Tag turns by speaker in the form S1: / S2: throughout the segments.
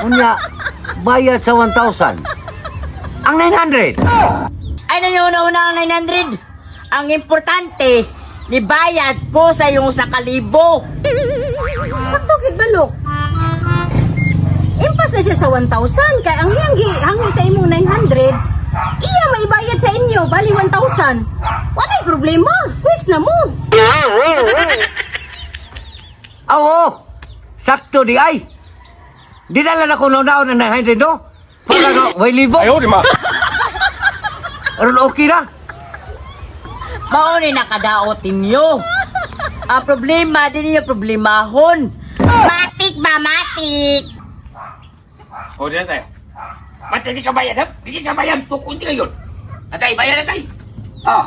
S1: Unya, bayad sa 1,000. Ang 900.
S2: Ay, na una ang 900. Ang importante, nibayad ko sa iyong 1,000.
S3: Sakto gid balok. Impas na siya sa 1,000 kay ang iyang gihangyo sa imong 900, iya maibayad sa inyo bali 1,000. Walay problema. Quits na mo.
S1: Oo, sakto di ay. Di na lang ako naon ang 900 no? Para nga, way libo.
S4: Ayaw, di ma.
S1: Aron okay na.
S2: Mao ni nakadaot ninyo. Ang problema, di ninyo problemahon. Matik ba, matik?
S5: O, di na tayo. Ba't hindi ka bayad, ha? Hindi ka bayad. Tukunti kayo. Atay, bayad na tayo.
S1: Ah,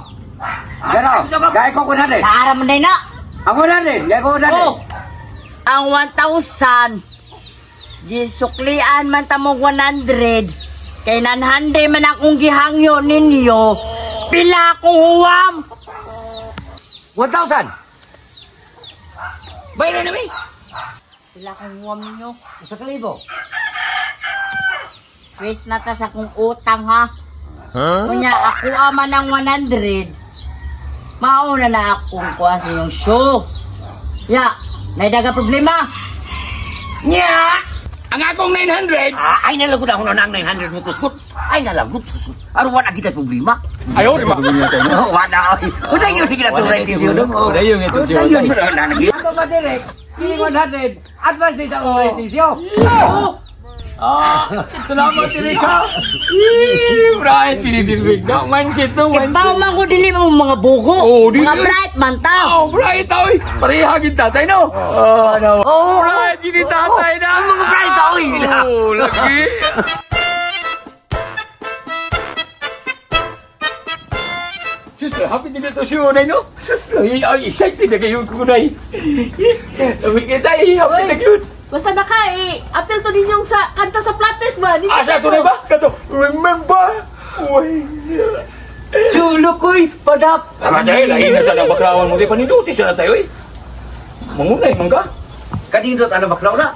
S1: gano'n. Gaya ko 100.
S2: Para man din na.
S1: Ang 100, gaya ko 100.
S2: Oh, ang 1,000, gisuklian man tamong 100, kay 900 man akong gihangyo ninyo, pila akong huwam.
S1: 1,000.
S5: Bayad na namin.
S2: Pila akong huwam ninyo.
S1: 1,000.
S2: Pwes na ta sa akong utang ha. Kunya ako ama ng 100, mauna na akong kuha sa iyong show. Ya, naidaga problema.
S5: Nya! Ang akong 900!
S1: Ah, ay nalagot ako na ang 900 mo kusgot. Ay nalagot. Aron wala kita problema.
S4: Ayaw, di ma.
S1: Wala. Wala yun kita to right yun.
S5: Wala yun ito siyo.
S1: Wala yun. Ano ba direk? Kini 100. Advance sa akong right siyo.
S5: Ah, salamat Erika. Ih, bright sinidirwig na. Mindset no,
S2: Ibaw
S5: mindset.
S2: man ko dili mo mga bugo.
S5: Oo, dili.
S2: Mga bright man ta.
S5: Oh, bright oy. Pareha gid tatay no. Oh, no.
S1: Oo.
S5: Bright sini tatay na.
S1: Ang mga bright oy.
S5: Oh, lagi. Sus, happy din ito siyo na no. Sus, ay, excited na kayo ko na. Sabi kita, happy na yun.
S3: Basta naka appeal to ninyong sa kanta sa Platters ba? Ninyo
S5: Asa to na ba? Kato, remember? Uy.
S1: Chulukoy padap.
S5: Tama tayo, lahi na sa baklawan mo. Di paninduti siya na tayo eh. Mangunay man ka.
S1: Kanindot ano baklaw na?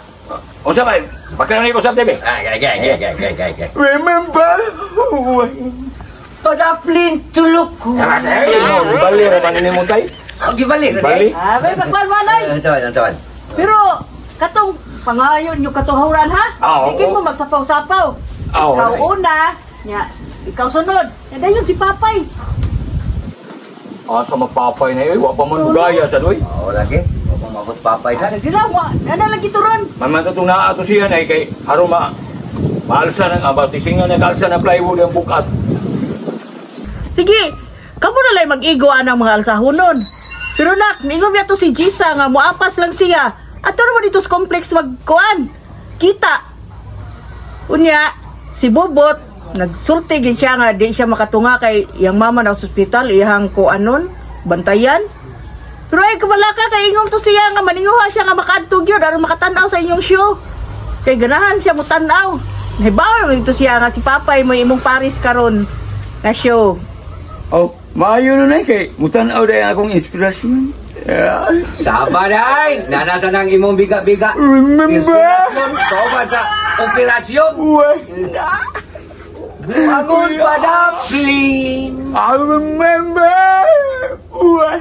S5: O sa ba? Baklawan na ikaw sa TV.
S1: Ah, gay gay gay gay gay gay.
S5: Remember? Uy.
S1: Padaplin tulukoy.
S5: Tama tayo. Bali, raman mo tayo.
S1: Ang gibali.
S5: Bali.
S3: Ah, may pagwanwanay.
S1: Tawan, tawan.
S3: Pero katong pangayon nyo katuhuran ha?
S5: Oo.
S3: Bigin mo magsapaw-sapaw.
S5: Oo,
S3: Ikaw
S5: ay.
S3: una, nya, ikaw sunod. Nya dayon si Papay.
S5: Asa magpapay na yun. Wa pa man bugaya sa doy.
S1: Oo, lagi. Wa mabot papay sa.
S3: Dila wa, ana lagi turon.
S5: Man man itong naa to siya na kay aron ma maalsa ng abati singa nag-alsa na plywood ang bukat.
S3: Sige, kamo na lang mag-igo anang mga alsahonon. Pero nak, niingon to si Gisa nga moapas lang siya. Ato mo dito sa complex magkuan. Kita. Unya, si Bobot nagsulti gid siya nga di siya makatunga kay iyang mama na sa ospital, iyang kuanon, bantayan. Pero ay kabalaka kay ingong to siya nga maninguha siya nga makaadto gyud aron makatan-aw sa inyong show. Kay ganahan siya mo tan-aw. Nahibaw naman dito siya nga si Papay mo imong Paris karon nga show.
S5: Oh, maayo nun ay kay mutan-aw dahil akong inspirasyon. Yeah.
S1: Sama day. Nanasa nang imong biga-biga.
S5: Remember?
S1: Inspirasyon. Kauban sa operasyon.
S5: Uy.
S1: Bangon padaplin.
S5: I remember. Uy.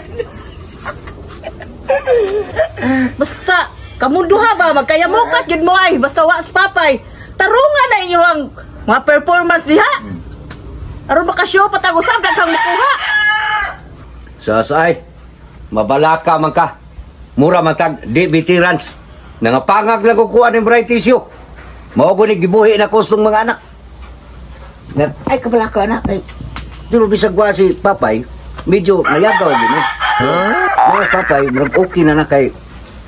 S3: Basta kamo duha ba magkayamukat gid mo ay basta wa sa Papay. Tarungan na inyo ang mga performance diha. Aron makashow patag usab daghang makuha.
S1: Sasay, mabalaka man ka. Mura man tag di veterans. Nangapangag lang ko kuha ng bright tissue. Mao ko ni gibuhi na kustong mga anak. Ay kabalaka anak ay. Pero bisag wa si Papay, medyo nayagaw din eh. Huh? Papay, murag okay na na kay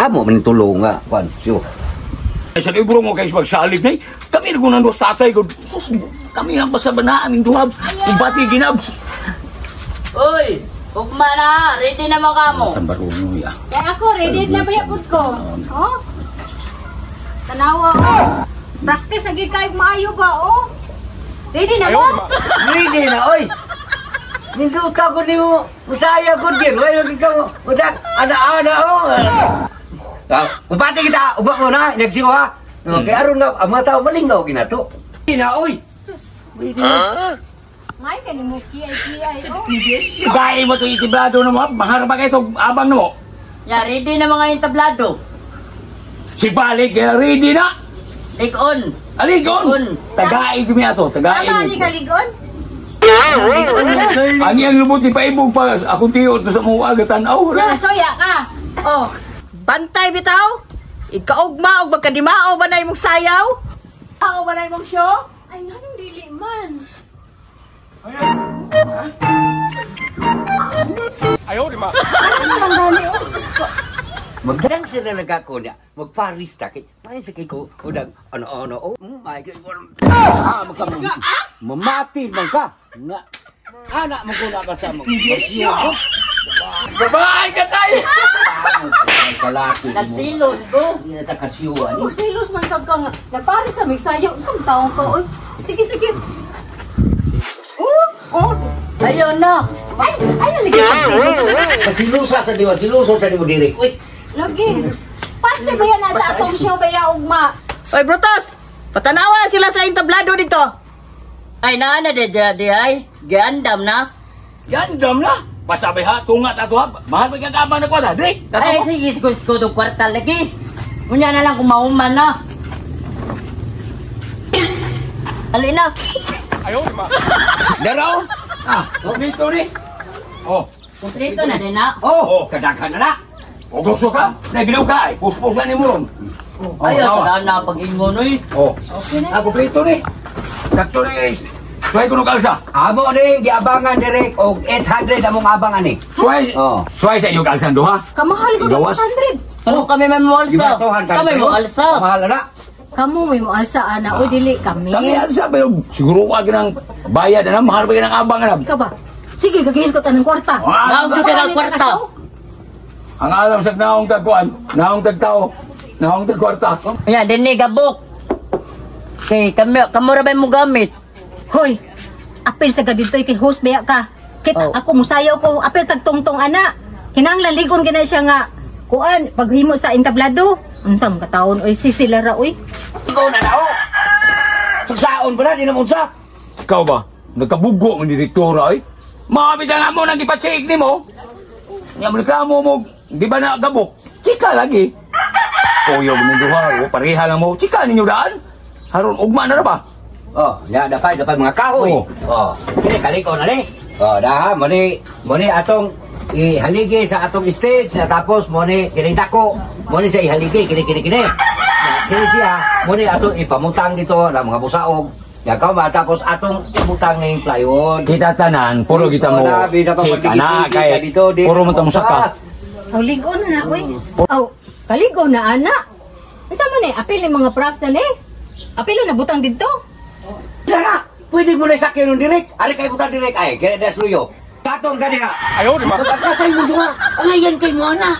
S1: amo man tulong nga kuan siyo.
S5: Sa libro mo kay magsalig na kami na kunan dos tatay ko. Kami lang basta ba na aming duhab. Kung bati ginab.
S2: Uy, ugma na, ready na mo kamo.
S5: Sambaruno ya.
S3: Kaya ako ready na ba yapod ko? Oh? Tanawa oh. Practice lagi kayo maayo ba oh? Ready na mo?
S1: Ready na oy. Nindot ko nimo, musaya gud gyud. Way lagi ka mo. Udak ana-ana oh. Ah, umpati kita, uba mo na, nagsigo ha. No, kay aron nga ang mga tao malingaw ginato. Ina oy.
S4: Sus. May ka ni mo kiay-kiay oh.
S5: Gaya mo itong itiblado na mo, mahal ba kayo itong abang na mo?
S2: Ya, ready na mga entablado.
S5: Si Balik, kaya ready na.
S2: Ligon.
S5: Aligon!
S2: Ligon.
S5: Tagain kami ato, tagain.
S4: Sama ni kaligon?
S5: Ang iyang lubot ni paibog pa, akong tiyo ito sa mga agatan. Aw,
S4: Ya, soya ka. Oh.
S3: Bantay bitaw. Ikaugma og magkadimao ba na imong sayaw? Mao ba na imong show?
S4: Ay, nganong dili man.
S6: Ayaw, di ma.
S4: Ano naman gani oh, sus ko.
S1: Magdang sila nagako niya. Magparis ta kay may sa kay ko unang ano ano oh my God. Ah, magka mamati man ka. Nga ana man ko na ka sa mag.
S5: Babae ka tayo!
S1: Kalaki mo.
S2: Nagsilos ko.
S1: Hindi na ta kasiwa ni.
S4: Kung silos man sad ka nga, nagparis na may sayo, isang taong ka oy. Sige, sige. Oh, oh.
S2: Ayun na.
S4: Ay, ay naligi pagsilos.
S1: Pasilusa sa diwa, siluso sa diwa diri. Uy,
S4: Lagi. Parte ba yan na sa atong show ba ya ugma?
S3: Oy Brutus, patanawa na sila sa entablado dito.
S2: Ay, naa na di, di, di ay. Giandam na.
S5: Gandam na! Pasabay ha, tunga ta to ha. Mahal ba kang abang na kwata? Dre!
S2: Ay, sige, isko isko itong kwarta lagi. Unya na lang kung mauman na. Alin na.
S6: Ayaw, di ma.
S5: Daraw! Ah, dito ni. Oh,
S2: Kumplito na din na.
S1: oh, kadaghan na na.
S5: o gusto ka? Naginaw ka ay, puspos na ni mo ron. Oh,
S2: Ayaw,
S5: tawa.
S2: sa na pag-ingon oy.
S5: Oh,
S4: Okay na.
S5: ah, kumplito ni. Sakto ni. Suway ko nung kalsa.
S1: Amo ning giabangan direk og 800 among abang ani.
S5: Suway,
S1: Oh.
S5: suway sa iyo kalsan duha.
S4: Kamahal ko
S5: Gawas.
S4: 100.
S2: Ano kami may mualsa?
S1: Gibatohan ka.
S2: Kami mualsa.
S1: Mahal na.
S4: Kamu may mualsa ana o dili kami.
S5: Kami alsa pero siguro ka ginang bayad na mahal ba ginang abang na.
S4: Ikaw ba? Sige, gagayos ko tanang kwarta.
S5: Ah,
S2: Naong ka ng kwarta.
S5: Ang alam sa naong tagkuan, naong tagtao, naong tagkwarta.
S2: Unya, din ni gabok. Kay kami, kamo ra ba mo gamit?
S4: Hoy, apil sa gaditoy kay host baya ka. Kit
S2: Oh.
S4: ako musayaw ko, apil tagtungtong ana. Kinahanglan ligon gina siya nga kuan paghimo sa entablado. Unsa man kataon oy sisila ra oy.
S1: Ikaw na na oh. Sagsaon pa na di na mo unsa.
S5: Ikaw ba? Nagkabugo ng direktora ay. Maabit ang amo nang ipatsik ni mo. Nga mo reklamo mo, di ba na gabok? Chika lagi. Kuyo mo duha, o pareha lang mo. Chika ninyo daan. Haron ugma na ra ba?
S1: Oh, ya dapay dapay mga kahoy.
S5: Oh.
S1: Oh, kini kaliko na ni. Oh, daha mo ni atong ihaligi sa atong stage na tapos mo ni kini dako, mo ni sa ihaligi kini kini kini. Na, kini siya mo ni atong ipamutang dito na mga busaog. Ya ka tapos atong ibutang ning plywood.
S5: Kita tanan, puro kita mo.
S1: Dito na, bisa pa
S5: Chika na,
S1: magdigi-digi
S5: kay
S1: ka dito, di-
S5: puro mo tamo saka.
S4: Aw ligon na oy. Aw, kaligo na ana. Unsa man ni apil ni mga props na ni? Apil na butang didto.
S1: Dara, pwede mo na sakyan ng direk. Ali kay butang direk ay kaya das luyo. Katong ganiha.
S6: Ayaw, di ma.
S1: Magkasay mo duha. Ang ayan kay mo ana.